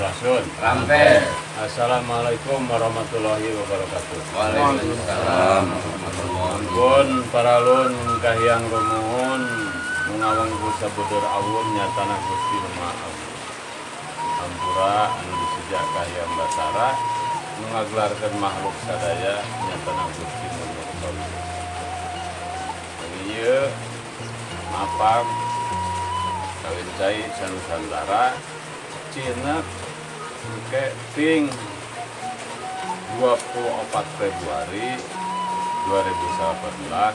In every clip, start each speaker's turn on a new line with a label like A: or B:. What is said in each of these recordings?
A: Sampurasun.
B: Rampes.
A: Assalamualaikum warahmatullahi wabarakatuh.
B: Waalaikumsalam warahmatullahi.
A: Pun paralun kahiyang rumuhun ngawangku sabudeur awun nyatana Gusti nu Maha Agung. Hampura anu disejak kahiyang Batara nu ngagelarkeun makhluk sadaya nyatana Gusti nu Maha. Ieu mapag kawin cai sanusantara cinek engke ping 24 Februari 2018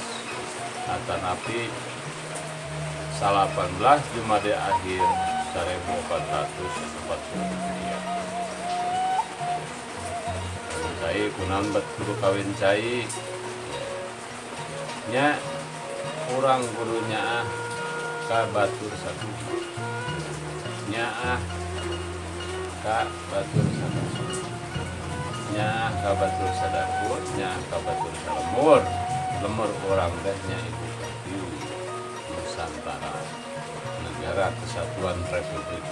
A: atanapi 18 Jumadi Akhir 1440 Hijriah. Kawin cai kunaon bet kudu kawin cai nya, urang kudu nyaah ka batur satu, nyaah ka batur satu, nyaah ka batur sadapur, nyaah ka batur salemur. Lemur urang teh nya Ibu Pertiwi Nusantara, Negara Kesatuan Republik.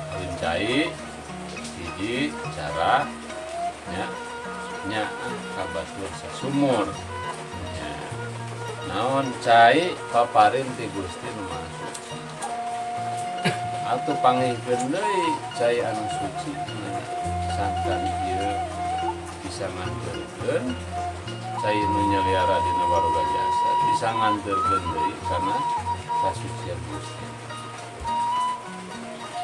A: Kawin cai hiji cara nya nyaah ka batur sasumur nya. Naon cai paparin ti Gusti nu Maha Suci atuh panggihkeun deui cai anu suci sangkan ieu bisa nganterkeun cai nu nyeliara dina waruga jasa, bisa nganterkeun deui kana kasucian Gusti.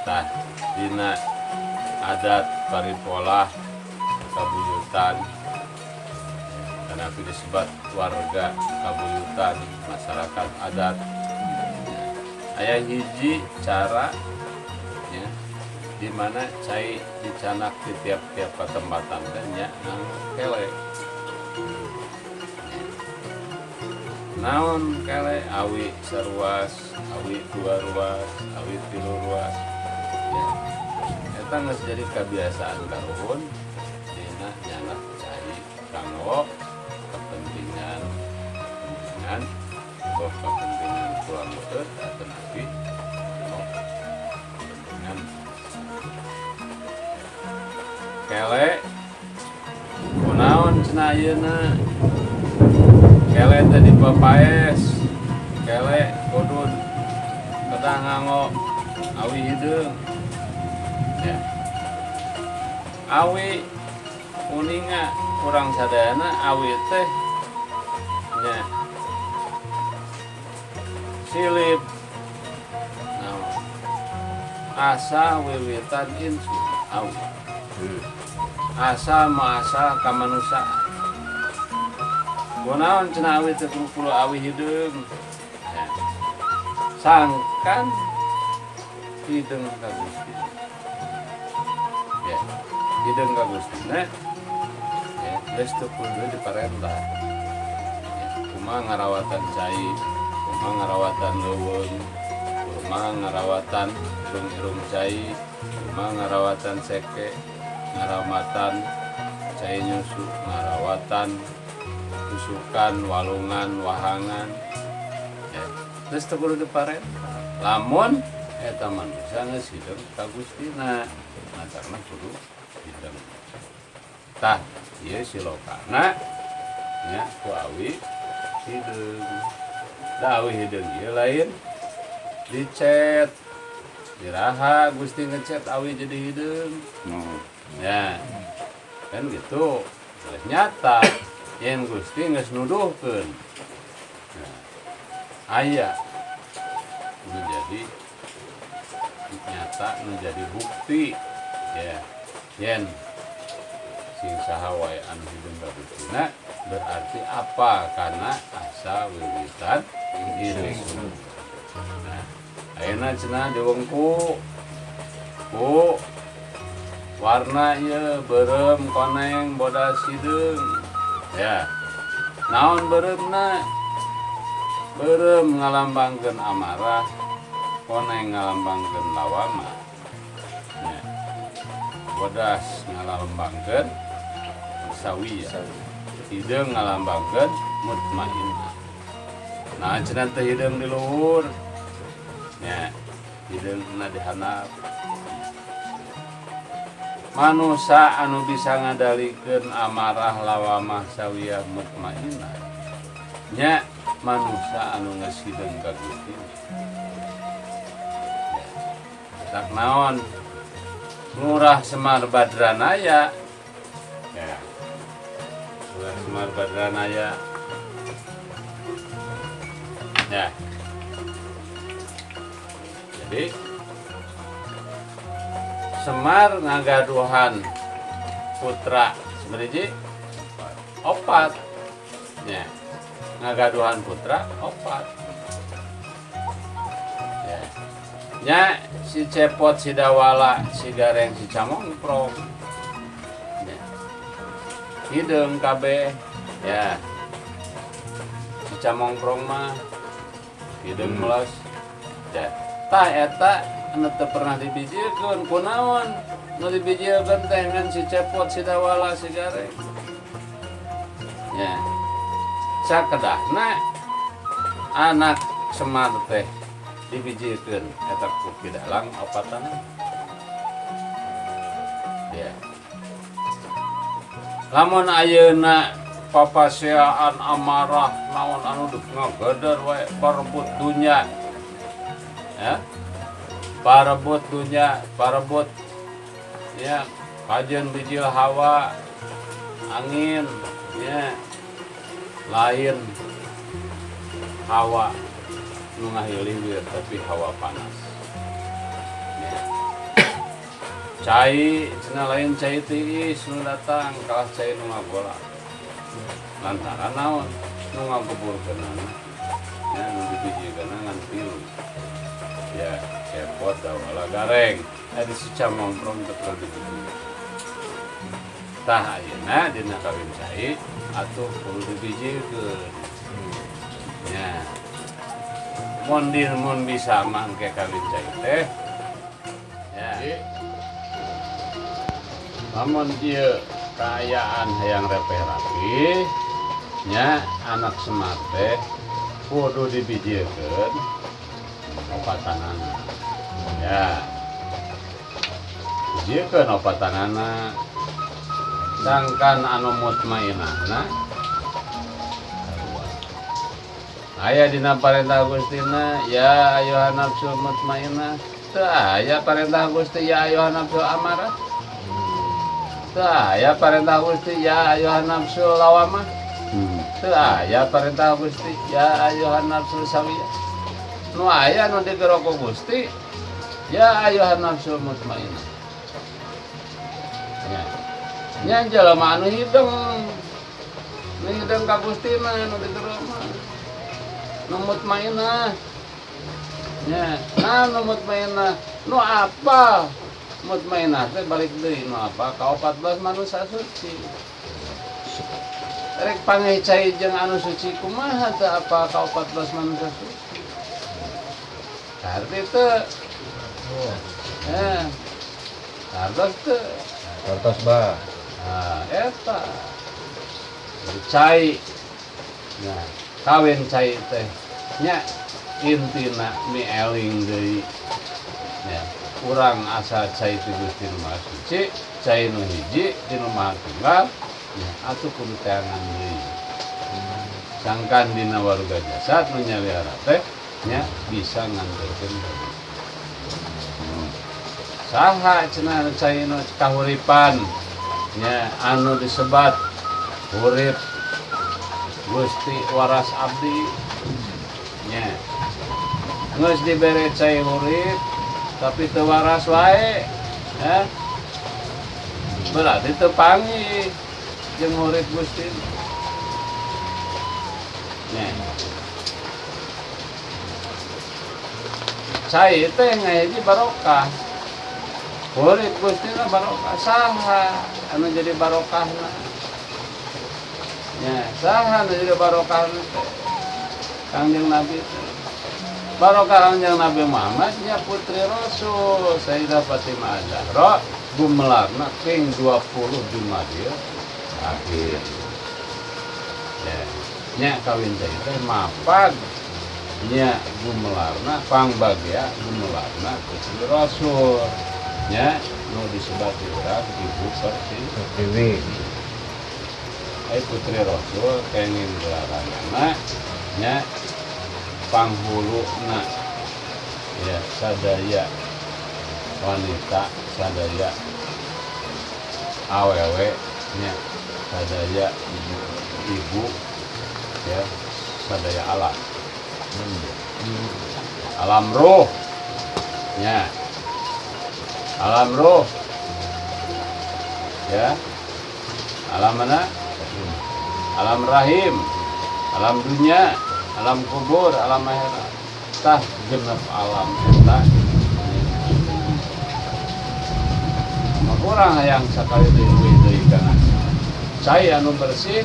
A: Tah, dina adat paripolah kabuyutan, karena disebut warga kabuyutan, masyarakat adat, aya hiji cara ya di mana cai dicanak di tiap-tiap patempatan teh nya nganggo kele. Naon kele? Awi saruas, awi dua ruas, awi tilu ruas ya. Eta geus jadi kebiasaan karuhun dina nyanak cai kanggo kepentingan kepentingan boh kepentingan pulang beuteut atau nabi boh kepentingan kele. Kunaon cenah ayeuna kele teh dipapaes, kele kudu kedah nganggo awi hideung ya? Awi uninga urang sadayana awi teh nya silip naon asa wiwitan insun, awi asal muasal kamanusiaan. Kunaon cenah awi teh kudu awi hideung ya? Sangkan hideung ka Gusti ya, hideung ka Gustina ya geus teu kudu diparentah ya, kumaha ngarawatan cai, kumaha ngarawatan leuweung, kumaha ngarawatan irung-irung cai, kumaha ngarawatan seke, ngarawatan cai nyusu, ngarawatan tusukan, walungan, wahangan ya, geus teu kudu diparentah lamun eta manusia geus hideung ka Gustina, matakna kudu hideung. Tah, ieu silokana nya ku awi hideung. Da awi hideung ieu lain dicet. Iraha Gusti ngecet awi jadi hideung? Ya kan gitu. Geus nyata yen Gusti geus nuduhkeun. Nah, aya nu jadi nyata, nu jadi bukti ya yen sing saha wae anu hideung ka Gustina berarti apa karena asa wiwitan ingsun. Nah, ayeuna cenah diwengku ku warna ieu beureum, koneng, bodas, hideung ya. Naon beureumna? Beureum ngalambangkeun amarah, koneng ngalambangkeun lawama ya, bodas ngalambangkeun sawiyah, hideung ngalambangkeun mutmainnah. Nah, cenah teh hideung di luhur. Nya, hideungna di handap. Manusa anu bisa ngadalikeun amarah, lawamah, sawiyah, mutmainah nya manusa anu geus hideung ka Gusti. Tak naon, Ngurah Semar Badranaya ya, Ngurah Semar Badranaya ya. Jadi Semar ngagaduhan putra sebenarnya opat ya, ngagaduhan putra opat ya. Nya si Cepot, si Dawala, si Gareng, si Camongprong ya. Hideung kabeh ya. Si Camongprong mah hideung melas ya. Tah, eta anu teu pernah dibijilkeun. Kunaon nu dibijilkeun teh ngan si Cepot, si Dawala, si Gareng ya? Sakedahna anak Semar teh dibijilkeun eta ku Ki Dalang opatana ya. Lamun ayeuna papaseaan amarah naon anu dek ngageder wae, parebut dunya ya, parebut dunya, parebut ya, kajian bijil hawa angin ya. Lain hawa nu ngahiliwir, tapi hawa panas ya. Cai cenah lain cai tiis nu datang, kalah cai nu ngagolak. Lantaran naon? Nu ngageburkeunana ya, nu dibijikeunna ngan tilu ya, Cepot, Dawala, Gareng. Ada si Camongprong teu pernah dibiji. Tah, ayeuna dina kawin cai atuh kudu dibijikeun ya. Mun di mun bisa mah engke kawin cai teh ya. Lamun ieu kaayaan hayang repeh rapi nya, anak Semar teh kudu dibijilkeun opatanana ya, bijilkeun opatanana, sangkan anu mutmainahna sarua. Aya dina parentah Gustina, ya ayuhan nafsul mutmainah. Teu aya parentah Gusti, ya ayuhan nafsul amarah. Teu aya parentah Gusti, ya ayuhan nafsul lawamah. Teu aya parentah Gusti, ya ayuhan nafsul sawiyah. Nu aya nu digero ku Gusti, ya ayuhan nafsul mutmainah. Ya. Nya jelema anu hideung. Nu hideung ka Gustina nu digero mah. Nu mutmainah. Ya, nah, nu mutmainah, nu apa? Mutmainah teh balik deui nu apa? Ka 14 manusia suci. Rek panggih cai jeung anu suci kumaha teu apa ka 14 manusia suci? Karti teu? Eh. Kartos teu?
B: Kartos, Bah.
A: Nah, eta. Jadi cai. Nah, kawin cai teh nya intina mieling deui. Ya, urang asa cai ti Gusti nu Maha Suci, cai nu hiji ti nu Maha Tunggal, ya atuh kudu teangan deui. Sangkan dina waruga jasad nu nyaliara teh nya bisa nganterkeun ka Gusti. Saha cenah cai nu kahuripan nya anu disebat hurip Gusti waras abdi nya? Geus dibere cai hurip tapi teu waras wae ya, berarti teu panggih jeung hurip Gusti nya. Cai teh ngahiji barokah hurip Gusti na barokah. Saha anu jadi barokahna ya? Saha anu jadi barokahna teh? Kangjeng Nabi teh barokah. Kangjeng Nabi Muhammad nya, putri Rasul Sayyidah Fatimah Zahra gumelarna ping 20 Jumadil Akhir ya. Nya kawin teh teh mapag. Nya gumelarna pangbagea gumelarna Putri Rasul. Nya nu disebat urang Ibu Pertiwi. Ai Putri Rasul kenging gelaranana nya panghuluna ya sadaya wanita, sadaya awewe nya, sadaya ibu ya, sadaya alam. Alam roh nya, alam roh ya, alam mana? Alam rahim, alam dunia, alam kubur, alam akhirat. Tah genep alam eta kurang hayang sakali deui kana cai anu bersih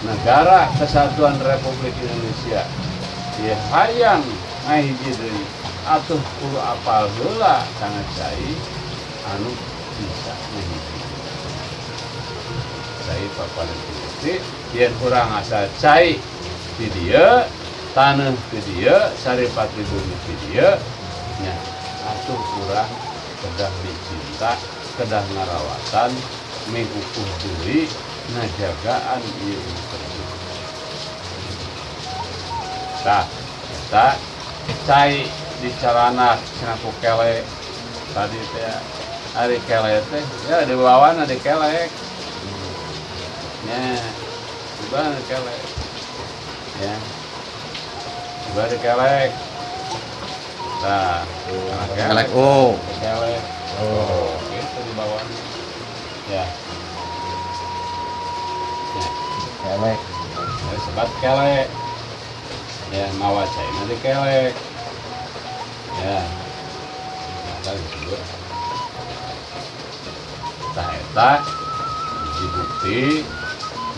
A: Negara Kesatuan Republik Indonesia ya hayang ngahiji deui atuh kudu apal heula kana cai anu bisa ngahiji. Cai papaling Gusti yen urang asal cai di dieu, taneuh di dieu, saripati bumi di dieu nya, atuh urang kedah dicinta, kedah ngarawatan, mikukuh deui ngajagaan ieu bersih. Tah eta cai di carana cenah ku kelek tadi teh, ari kelek teh ya dibawana di kelek nya, dibawana di kelek ya, dibawa di kelek. Tah
B: kelek oh
A: kelek oh gitu dibawana ya. Ya
B: kelek
A: ya, sebat kelek ya, mawa caina di kelek ya, nah, disebut tah eta dibukti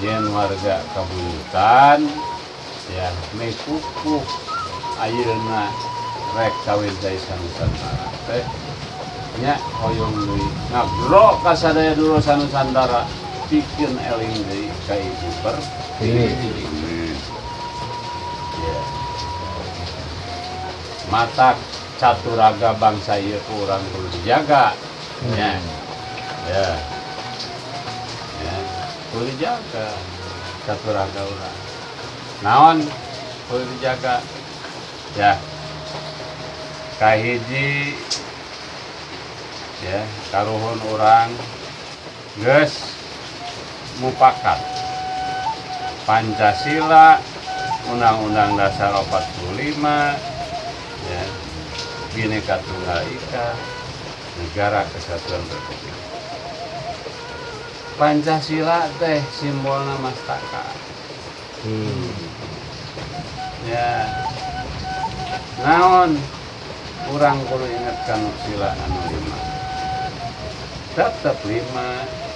A: yen warga kabuyutan ya mikukuh ayeuna rek kawin cai sanusantara teh nya hoyong deui ngagro ka sadaya dulur sanusantara pikeun eling deui ka Ibu Pertiwi. Ya. Matak caturaga bangsa ieu ku urang kudu dijaga. Ya. Ya. Ya, kudu dijaga caturaga urang. Naon kudu dijaga? Ya. Kahiji ya, karuhun urang geus mupakat Pancasila, Undang-Undang Dasar 45 ya, Bhinneka Tunggal Ika, Negara Kesatuan Republik. Pancasila teh simbolna mastaka. Ya. Naon urang kudu inget kanu sila anu 5. Tetep 5,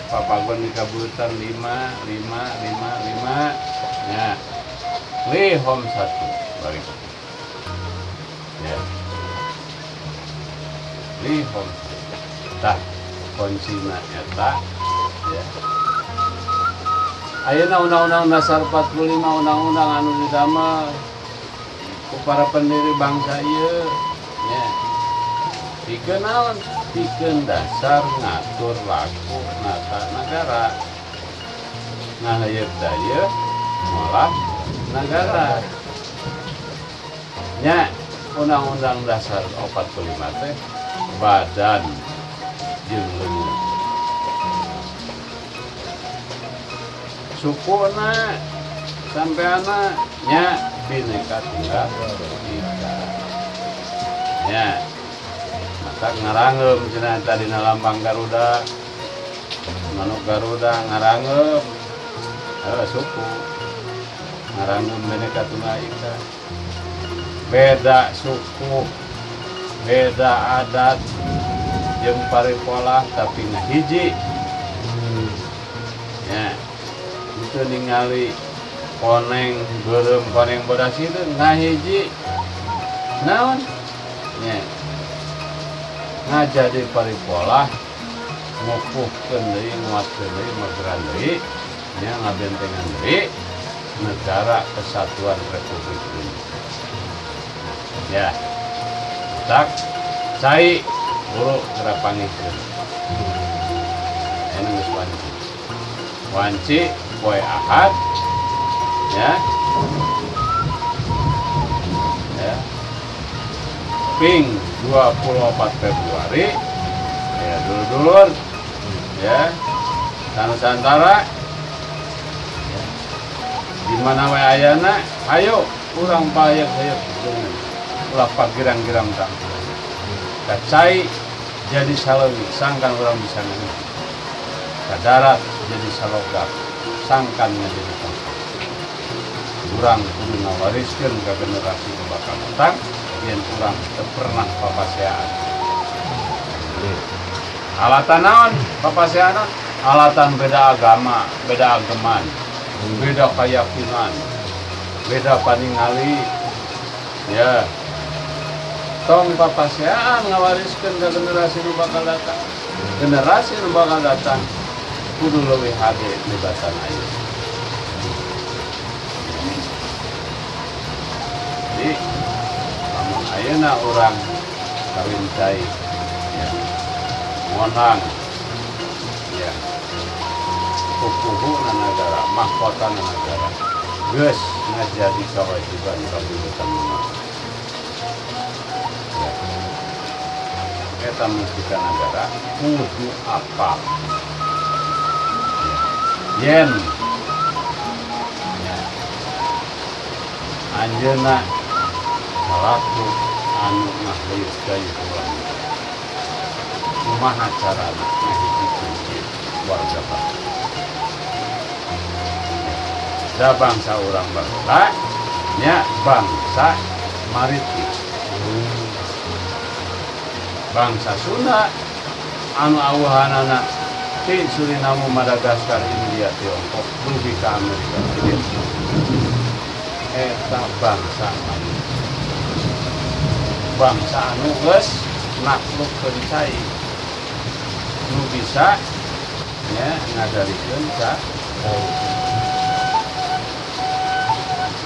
A: papagon di kabuyutan 5 5 5 5 ya. Lihom 1 balik. Ya. Lihom. Tah kuncina eta ya. Ayeuna Undang-Undang Dasar 45 undang-undang anu didamel ku para pendiri bangsa ieu nya. Pikeun naon? Pikeun dasar ngatur laku nata nagara. Ngaheuyeut dayeuh ngolah nagara. Nya Undang-Undang Dasar 45 teh badan jeung leungeun. Sukuna sampeana nya Bhinneka Tunggal Ika. Nya matak ngarangeum cenah tadina lambang Garuda. Manuk Garuda ngarangeum. Heuh suku. Ngarangeum Bhinneka Tunggal Ika. Beda suku, beda adat, jeung paripolah tapi ngahiji. Ya, itu ningali koneng beureum koneng bodas itu ngahiji. Naon? Ya. Ngajadi paripolah ngukuhkeun deui, nguatkeun deui, mageran deui, nya ngabentengan deui Negara Kesatuan Republik Indonesia. Ya, tak cai buru geura panggihkeun. Ini geus wanci. Wanci poe Ahad, ya. Ya. Ping 24 Februari ya, dulur-dulur ya, Nusantara ya. Di mana wae ayana, ayo urang payek-hayek dengan ulah pagirang-girang tangkul. Ka cai jadi saleungi sangkan urang bisa ngahiji. Ka darat jadi salogak sangkan jadi tempat. Urang kudu ngawariskeun ka generasi nu bakal datang yen urang teu pernah papaseaan. Alatan naon papaseaan? Alatan beda agama, beda ageman, beda keyakinan, beda paningali. Ya. Tong papaseaan ngawariskeun ka generasi nu bakal datang. Generasi nu bakal datang kudu leuwih hade tibatan ayeuna. Jadi lamun ayeuna urang kawin cai ya, monang ya, pupuhuna nagara, mahkota nagara geus ngajadi kewajiban kabuyutan umat. Ya. Eta mustika nagara kudu apal. Ya. Yen ya, anjeunna salaku anu ngahuyuh-gayuh urang, kumaha carana ngahijikeun warga bangsa? Da bangsa urang baheula nya bangsa maritim, bangsa Sunda anu awuhanana ti Suriname, Madagaskar, India, Tiongkok dugi ka Amerika. Eta bangsa maritim, bangsa anu geus naklukkeun cai, nu bisa ya ngadarikeun ka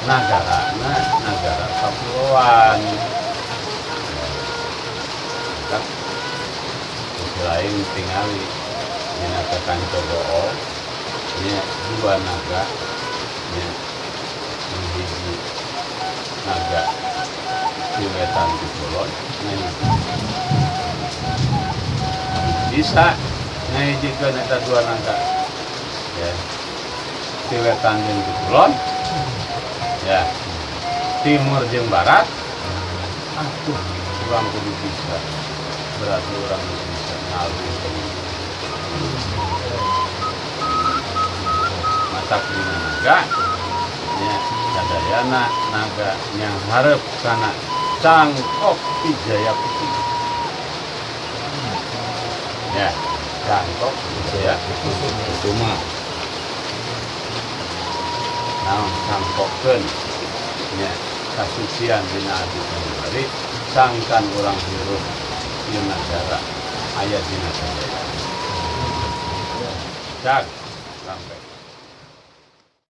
A: nagarana, nagara kapuloan. Tak lain tingali dina kakanco gool nya, dua naga nya, nu hiji naga ti wetan ti kulon, bisa ngahijikeun eta dua naga ya, ti wetan jeung ti kulon ya, timur jeung barat. Atuh urang kudu bisa, berarti urang bisa ngalungkeun matak dina naga nya, sadayana naga yang hareup kana cangkok Wijaya Kusuma ya, cangkok Wijaya Kusuma. Naon cangkokkeun nya kasucian dina ati sanubari sangkan urang hirup ieu nagara aya dina sadaya. Cak sampai.